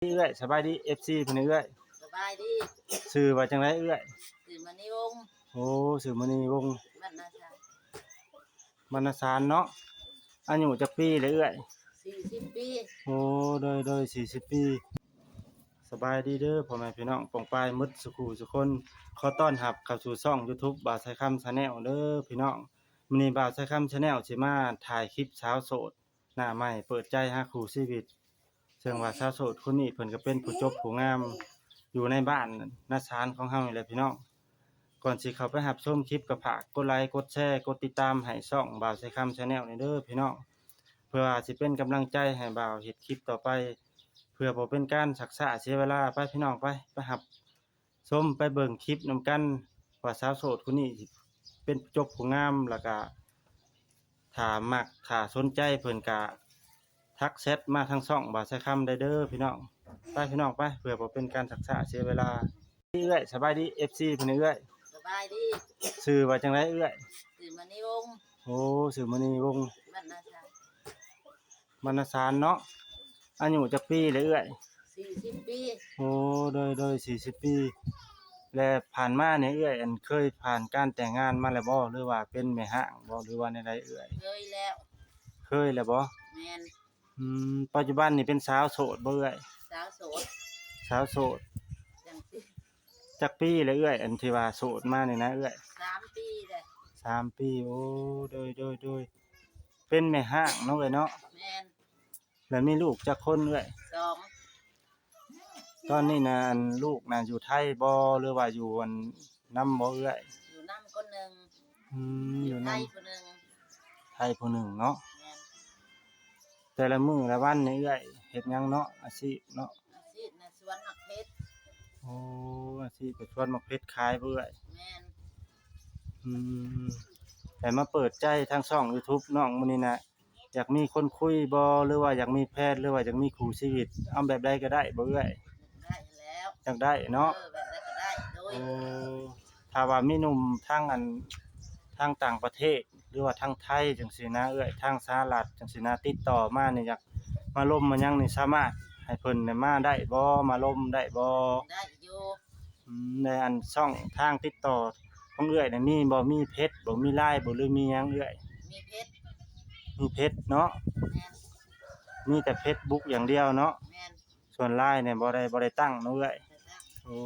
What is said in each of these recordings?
ເອື້ອຍ ສະບາຍດີ ເອັຟຊີ ເພິ່ນເອື້ອຍ. ສະບາຍດີ. ຊື່ວ່າຈັ່ງໃດເອື້ອຍ? ຊື່ມະນີວົງ. ໂອ້ ຊື່ມະນີວົງ. ບ້ານນາຊານ. ບ້ານນາຊານເນາະ. ອາຍຸຈັກປີແລ້ວເອື້ອຍ? ສີ່ສິບປີ. ໂອ້ ໂດຍໆ ສີ່ສິບປີ. ສະບາຍດີເດີພໍ່ແມ່ພີ່ນ້ອງປ້ອງປາຍໝົດສູ່ຄູ່ສູ່ຄົນ. ຂໍຕ້ອນຮັບເຂົ້າສູ່ຊ່ອງ YouTube ບ່າວໄຊຄຳ Channel ເດີພີ່ນ້ອງ. ມື້ນີ້ບ່າວໄຊຄຳ Channel ຊິມາຖ່າຍຄລິບສາວໂສດໜ້າໃໝ່ເປີດໃຈຫາຄູ່ຊີວິດ. ເຊິ່ງວ່າສາວໂສດຄົນນີ້ເພິ່ນກໍເປັນຜູ້ຈົບຜູ້ງາມ ຢູ່ໃນບ້ານນາຊານຂອງເຮົານີ້ແຫຼະພີ່ນ້ອງ. ກ່ອນຊິເຂົ້າໄປຮັບຊົມຄລິບ ກໍຝາກກົດໄລ ກົດແຊ ກົດຕິດຕາມໃຫ້ຊ່ອງບ່າວໄຊຄຳ Channel ນີ້ເດີພີ່ນ້ອງ. ເພື່ອວ່າຊິເປັນກຳລັງໃຈໃຫ້ບ່າວເຮັດຄລິບຕໍ່ໄປ ເພື່ອບໍ່ເປັນການຊັກຊ້າເສຍເວລາ. ໄປພີ່ນ້ອງ ໄປ ໄປຮັບຊົມ ໄປເບິ່ງຄລິບນຳກັນ ວ່າສາວໂສດຄົນນີ້ເປັນຈົບຜູ້ງາມ. ແລ້ວກະຖ້າມັກ ຖ້າສົນໃຈເພິ່ນກະທັກແຊັດມາທາງຊ່ອງບ່າວໄຊຄຳໄດ້ເດີພີ່ນ້ອງ. ໄປພີ່ນ້ອງ ໄປ ເພື່ອບໍ່ເປັນການຊັກຊ້າເສຍເວລາ. ເອື້ອຍ ສະບາຍດີ ເອັຟຊີ ເພິ່ນເອື້ອຍ. ສະບາຍດີ. ຊື່ວ່າຈັ່ງໃດເອື້ອຍ? ຊື່ມະນີວົງ. ໂອ້ ຊື່ມະນີວົງ. ບ້ານນາຊານ. ບ້ານນາຊານເນາະ. ອາຍຸຈັກປີແລ້ວເອື້ອຍ? ສີ່ສິບປີ. ໂອ້ ໂດຍໆ ສີ່ສິບປີ. ແລະຜ່ານມານີ້ເອື້ອຍ ອັນ ເຄີຍຜ່ານການແຕ່ງງານມາແລ້ວບໍ່ ຫຼືວ່າເປັນແມ່ຮ້າງບໍ່ ຫຼືວ່າແນວໃດເອື້ອຍ? ເຄີຍແລ້ວ. ເຄີຍແລ້ວບໍ່? ແມ່ນ. ອືມ ປັດຈຸບັນນີ້ເປັນສາວໂສດບໍ່ເອື້ອຍ? ສາວໂສດ. ສາວໂສດ. ຈັ່ງຊິ ຈັກປີແລ້ວເອື້ອຍ ອັນທີ່ວ່າໂສດມານີ້ນະເອື້ອຍ? ສາມປີແລ້ວ. ສາມປີ. ໂອ້ ໂດຍໆໆ. ເປັນແມ່ຮ້າງເນາະເອື້ອຍເນາະ? ແມ່ນ. ແລ້ວມີລູກຈັກຄົນເອື້ອຍ? ສອງ. ຕອນນີ້ນະ ອັນ ລູກນະຢູ່ໄທບໍ່ ຫຼືວ່າຢູ່ອັນນຳບໍ່ເອື້ອຍ? ຢູ່ນຳຄົນໜຶ່ງ. ອືມ ຢູ່ນຳ ຢູ່ໄທຜູ້ໜຶ່ງ. ໄທຜູ້ໜຶ່ງເນາະ. ແມ່ນ. ແຕ່ລະມື້ລະວັນນີ້ເອື້ອຍເຮັດຫຍັງເນາະ ອາຊີບເນາະ? ອາຊີບນະສວນໝາກເຜັດ. ໂອ້ ອາຊີບໄປສວນໝາກເຜັດຂາຍບໍ່ເອື້ອຍ? ແມ່ນ. ອືມ ແຕ່ມາເປີດໃຈທາງຊ່ອງ YouTube ນ້ອງມື້ນີ້ນະ ຢາກມີຄົນຄຸຍບໍ່ ຫຼືວ່າຢາກມີແຟນ ຫຼືວ່າຢາກມີຄູ່ຊີວິດ ເອົາແບບໃດກໍໄດ້ບໍ່ເອື້ອຍ? ໄດ້ແລ້ວ. ຢາກໄດ້ເນາະ. ເອີ ແບບໃດກໍໄດ້. ໂດຍ. ໂອ້ ຖ້າວ່າມີໜຸ່ມທາງອັນ ທາງຕ່າງປະເທດ ຫຼືວ່າທາງໄທຈັ່ງຊີ້ນະເອື້ອຍ ທາງສະຫະລັດຈັ່ງຊີ້ນະ ຕິດຕໍ່ມານີ້ ຢາກມາລົມມາຫຍັງນີ້ ສາມາດໃຫ້ເພິ່ນໄດ້ມາໄດ້ບໍ່ ມາລົມໄດ້ບໍ່? ໄດ້ຢູ່. ອືມ ໃນອັນຊ່ອງທາງຕິດຕໍ່ຂອງເອື້ອຍນີ້ມີບໍ່ ມີເຟສບໍ່ ມີລາຍບໍ່ ຫຼືມີຫຍັງເອື້ອຍ? ມີເຟສ. ມີເຟສເນາະ. ແມ່ນ. ມີແຕ່ເຟສບຸກຢ່າງດຽວເນາະ. ແມ່ນ. ສ່ວນລາຍນີ້ບໍ່ໄດ້ ບໍ່ໄດ້ຕັ້ງເນາະເອື້ອຍ? ບໍ່ໄດ້ຕັ້ງ. ໂອ້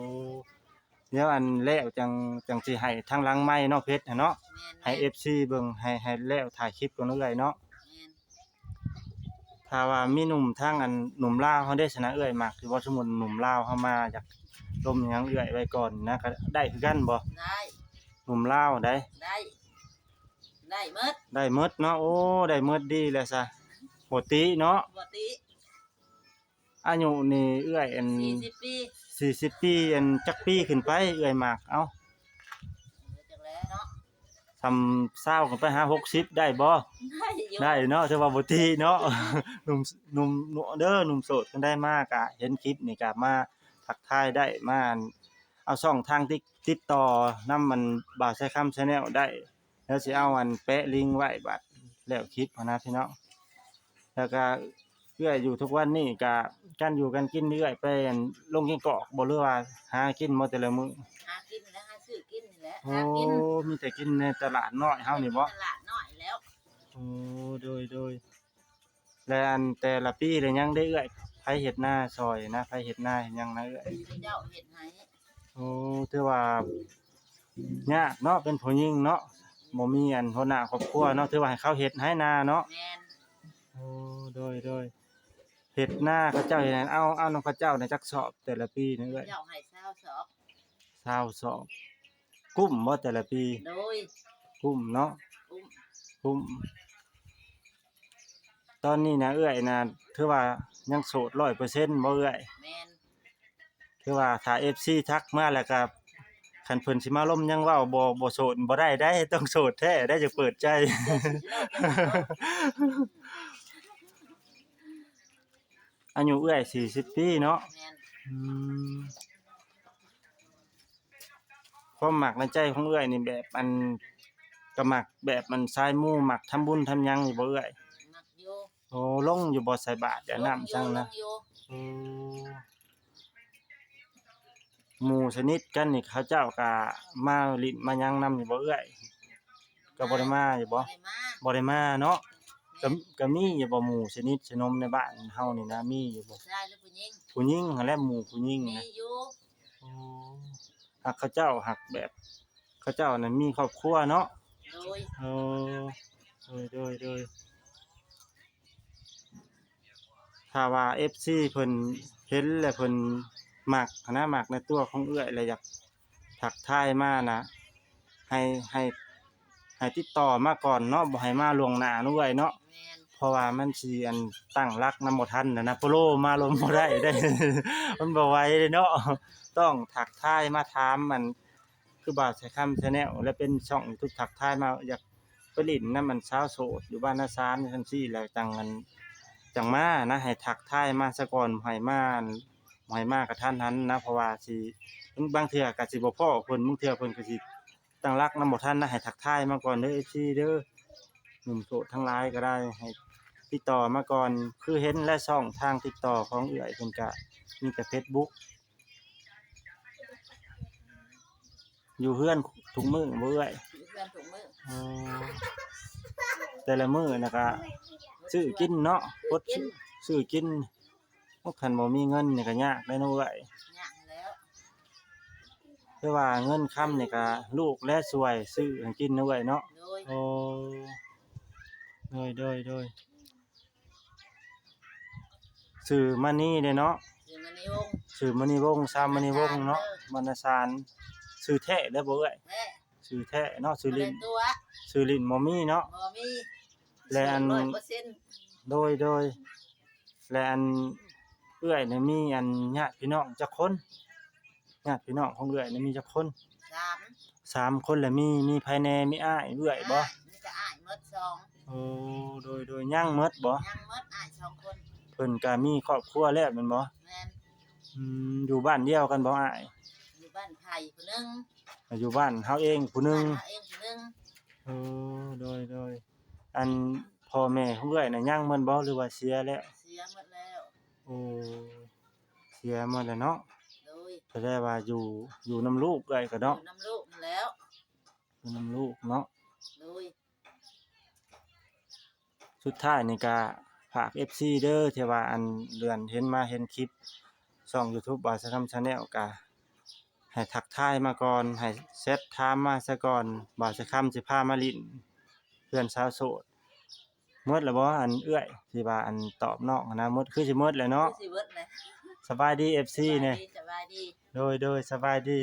ດຽວອັນແລ້ວຈັ່ງ ຈັ່ງຊິໃຫ້ທາງຫຼັງໄມເນາະ ເຟສຫັ້ນເນາະ. ແມ່ນໆ. ໃຫ້ເອັຟຊີເບິ່ງ ໃຫ້ ໃຫ້ແລ້ວຖ່າຍຄລິບກ່ອນເນາະເອື້ອຍເນາະ. ແມ່ນ. ຖ້າວ່າມີໜຸ່ມທາງອັນໜຸ່ມລາວເຮົາເດ້ຊັ້ນນະເອື້ອຍ ມັກຢູ່ບໍ່ ສົມມຸດໜຸ່ມລາວເຮົາມາຢາກລົມຫຍັງເອື້ອຍໄວ້ກ່ອນນະ ກໍໄດ້ຄືກັນບໍ່? ໄດ້. ໜຸ່ມລາວໃດ? ໄດ້ ໄດ້ໝົດ. ໄດ້ໝົດເນາະ. ໂອ້ ໄດ້ໝົດ ດີແລ້ວຊະ ບໍ່ຕິເນາະ. ບໍ່ຕິ. ອາຍຸນີ້ເອື້ອຍອັນ ສີ່ສິບປີ. ສີ່ສິບປີ ອັນ ຈັກປີຂຶ້ນໄປເອື້ອຍມັກ? ເອົ້າ ເອີ ຈັກແລ້ວເນາະ ສ່ຳຊາວຂຶ້ນໄປຫາຫົກສິບໄດ້ບໍ່? ໄດ້ຢູ່. ໄດ້ເນາະ ຖືວ່າບໍ່ຕິເນາະ. ໜຸ່ມ ໜຸ່ມເດີ ໜຸ່ມໂສດ ຄັນໄດ້ມາກະເຫັນຄລິບນີ້ກະມາທັກທາຍໄດ້ ມາອັນ ເອົາຊ່ອງທາງຕິດ ຕິດຕໍ່ນຳອັນ ບ່າວໄຊຄຳ Channel ໄດ້. ແລ້ວຊິເອົາອັນແປະລິງໄວ້ ບາດແລ້ວຄລິບຫັ້ນນະພີ່ນ້ອງ. ແລ້ວກະເອື້ອຍຢູ່ທຸກວັນນີ້ກະ ການຢູ່ການກິນເອື້ອຍໄປອັນລົງກິນກອກບໍ່ ຫຼືວ່າຫາກິນບໍ່ແຕ່ລະມື້? ຫາກິນແຫຼະ ຫາຊື້ກິນນີ້ແຫຼະ. ໂອ້ ຫາກິນ ມີແຕ່ກິນໃນຕະຫຼາດນ້ອຍເຮົານີ້ບໍ່? ຕະຫຼາດນ້ອຍແລ້ວ. ໂອ້ ໂດຍໆ. ແລະ ອັນແຕ່ລະປີລະຍັງໄດ້ເອື້ອຍ ໃຜເຮັດນາຊ່ອຍນະ? ໃຜເຮັດນາເຮັດຫຍັງນະເອື້ອຍ? ເຂົາເຈົ້າເຮັດໃຫ້. ໂອ້ ຖືວ່າຍາກເນາະ ເປັນຜູ້ຍິງເນາະ ບໍ່ມີອັນຫົວໜ້າຄອບຄົວເນາະ ຖືວ່າໃຫ້ເຂົາເຮັດໃຫ້ນາເນາະ. ແມ່ນ. ໂອ້ ໂດຍໆ. ເຮັດນາເຂົາເຈົ້າເຮັດໃຫ້ ເອົາ ເອົານຳເຂົາເຈົ້ານະຈັກສອບແຕ່ລະປີນະເອື້ອຍ? ເຂົາເຈົ້າໃຫ້ຊາວສອບ. ຊາວສອບ. ກຸ້ມບໍ່ແຕ່ລະປີ? ໂດຍ. ກຸ້ມເນາະ. ກຸ້ມ ກຸ້ມ. ຕອນນີ້ນະເອື້ອຍນະ ຖືວ່າຍັງໂສດຮ້ອຍເປີເຊັນບໍ່ເອື້ອຍ? ແມ່ນ. ຖືວ່າຖ້າເອັຟຊີທັກມາແລ້ວກະ ຄັນເພິ່ນຊິມາລົມຍັງເວົ້າບໍ່ ບໍ່ໂສດບໍ່ໄດ້ໃດ໋ ຕ້ອງໂສດແທ້ໄດ໋ ຈັ່ງເປີດໃຈ. ອາຍຸເອື້ອຍສີ່ສິບປີເນາະ. ແມ່ນ. ອືມ. ຄວາມມັກໃນໃຈຂອງເອື້ອຍນີ້ແບບອັນ ກໍມັກແບບອັນສາຍມູ ມັກທຳບຸນທຳຫຍັງຢູ່ບໍ່ເອື້ອຍ? ມັກຢູ່. ໂອ້ ລົງຢູ່ບໍ່ໃສ່ບາດຢາກນ້ຳ ລົງຢູ່ ສັງນະ? ລົງຢູ່. ໂອ້ ໝູ່ສະໜິດກັນນີ້ ເຂົາເຈົ້າກະມາຫຼິ້ນມາຫຍັງນຳຢູ່ບໍ່ເອື້ອຍ? ກໍບໍ່ໄດ້ມາຢູ່ບໍ່? ບໍ່ໄດ້ມາ ບໍ່ໄດ້ມາເນາະ. ແມ່ນ ກໍ ກໍມີຢູ່ບໍ່ ໝູ່ສະໜິດສະໜົມໃນບ້ານເຮົານີ້ນະ ມີຢູ່ບໍ່? ຜູ້ຊາຍຫຼືຜູ້ຍິງ? ຜູ້ຍິງຫັ້ນແຫຼະ ໝູ່ຜູ້ຍິງນະ. ມີຢູ່. ໂອ້ ຫາກເຂົາເຈົ້າ ຫາກແບບ ເຂົາເຈົ້ານັ້ນມີຄອບຄົວເນາະ. ໂດຍ. ໂອ້ ໂດຍ ໂດຍ ໂດຍ. ຖ້າວ່າເອັບຊີເພິ່ນເຫັນແລ້ວເພິ່ນມັກຫັ້ນນະ ມັກໃນຕົວຂອງເອື້ອຍ ແລ້ວຢາກທັກທາຍມານະ ໃຫ້ ໃຫ້ ໃຫ້ຕິດຕໍ່ມາກ່ອນເນາະ ບໍ່ໃຫ້ມາລ່ວງໜ້າເນາະເອື້ອຍເນາະ. ແມ່ນ. ເພາະວ່າມັນຊິ ອັນ ຕັ້ງຫຼັກນຳບໍ່ທັນນະ ໂປໂລມາລົມບໍ່ໄດ້ເດ້ ມັນບໍ່ໄຫວເດ້ເນາະ. ຕ້ອງທັກທາຍມາຖາມ ອັນ ຄືບ່າວສາຍຄຳ Channel ແລະ ເປັນຊ່ອງ YouTube ທັກທາຍມາ ຢາກໄປຫຼິ້ນນຳ ອັນ ສາວໂສດຢູ່ບ້ານນາຊານ ຈັ່ງຊີ້ແຫຼະ ຈັ່ງ ອັນ ຈັ່ງມານະ ໃຫ້ທັກທາຍມາສາກ່ອນ ບໍ່ໃຫ້ມາ ອັນ ບໍ່ໃຫ້ມາກະທັນຫັນນະ ເພາະວ່າຊິ ບາງເທື່ອກະຊິບໍ່ພໍ້ເພິ່ນ ບາງເທື່ອເພິ່ນກະຊິຕັ້ງຫຼັກນຳບໍ່ທັນນະ ໃຫ້ທັກທາຍມາກ່ອນເດີ ເອັບຊີເດີ ໜຸ່ມໂສດທັງຫຼາຍກໍໄດ້ ໃຫ້ຕິດຕໍ່ມາກ່ອນ ຄືເຫັນແລະ ຊ່ອງທາງຕິດຕໍ່ຂອງເອື້ອຍເພິ່ນກະມີແຕ່ Facebook ຢູ່ເຮືອນທຸກມື້ບໍ່ເອື້ອຍ? ຢູ່ເຮືອນທຸກມື້. ອໍ ແຕ່ລະມື້ນະກະຊື້ກິນເນາະ ກົດຊື້ກິນ. ໂອ້ ຄັນບໍ່ມີເງິນນີ້ກະຍາກເດ້ເນາະເອື້ອຍ. ຍາກແລ້ວ. ແຕ່ວ່າເງິນຄຳນີ້ກະລູກແລະຊ່ວຍຊື້ໃຫ້ກິນເນາະເອື້ອຍເນາະ. ໂດຍ. ໂອ້ ໂດຍ ໂດຍ ໂດຍ. ຊື່ມະນີເດ້ເນາະ? ຊື່ມະນີວົງ. ຊື່ມະນີວົງ ຊາວມະນີວົງເນາະ. ບ້ານນາຊານ. ຊື່ແທ້ເດ້ບໍ່ເອື້ອຍ? ແທ້. ຊື່ແທ້ເນາະ ຊື່ຫຼິ້ນ. ບໍ່ໄດ້ຕົວະ. ຊື່ຫຼິ້ນບໍ່ມີເນາະ. ບໍ່ມີ. ແລະ ອັນ ຮ້ອຍເປີເຊັນ. ໂດຍ ໂດຍ. ແລະ ອັນ ເອື້ອຍນີ້ມີ ອັນ ຍາດພີ່ນ້ອງຈັກຄົນ? ຍາດພີ່ນ້ອງຂອງເອື້ອຍນີ້ມີຈັກຄົນ? ສາມ. ສາມຄົນ. ແລະ ມີ ມີໃຜແດ່? ມີອ້າຍເອື້ອຍບໍ່? ມີແຕ່ອ້າຍໝົດສອງ. ໂອ້ ໂດຍ ໂດຍ. ຍັງໝົດບໍ່? ຍັງໝົດ ອ້າຍສອງຄົນ. ເພິ່ນກະມີຄອບຄົວແລ້ວແມ່ນບໍ່? ແມ່ນ. ອືມ ຢູ່ບ້ານດຽວກັນບໍ່ອ້າຍ? ຢູ່ບ້ານໃຜຜູ້ໜຶ່ງ. ຢູ່ບ້ານເຮົາເອງຜູ້ໜຶ່ງ. ບ້ານເຮົາເອງຜູ້ໜຶ່ງ. ໂອ້ ໂດຍ ໂດຍ. ອັນ ພໍ່ແມ່ຂອງເອື້ອຍນະຍັງໝົດບໍ່ ຫຼືວ່າເສຍແລ້ວ? ເສຍໝົດແລ້ວ. ໂອ້ ເສຍໝົດແລ້ວເນາະ. ໂດຍ. ສະແດງວ່າຢູ່ ຢູ່ນຳລູກເອື້ອຍກະເນາະ. ຢູ່ນຳລູກຫັ້ນແລ້ວ. ຢູ່ນຳລູກເນາະ. ໂດຍ. ສຸດທ້າຍນີ້ກະຝາກເອັບຊີເດີ ທີ່ວ່າ ອັນ ເລື່ອນເຫັນມາເຫັນຄລິບຊ່ອງ YouTube ບ່າວສາຍຄຳ Channel ກະໃຫ້ທັກທາຍມາກ່ອນ ໃຫ້ແຊັດຖາມມາສາກ່ອນ ບ່າວສາຍຄຳຊິພາມາຫຼິ້ນເຮືອນສາວໂສດ. ໝົດແລ້ວບໍ່ ອັນເອື້ອຍ ທີ່ວ່າ ອັນ ຕອບນ້ອງຫັ້ນນະ? ໝົດ ຄືຊິໝົດແລ້ວເນາະ. ຄືຊິໝົດແລ້ວ. ສະບາຍດີເອັບຊີແດ່. ສະບາຍດີ. ໂດຍ ໂດຍ ສະບາຍດີ.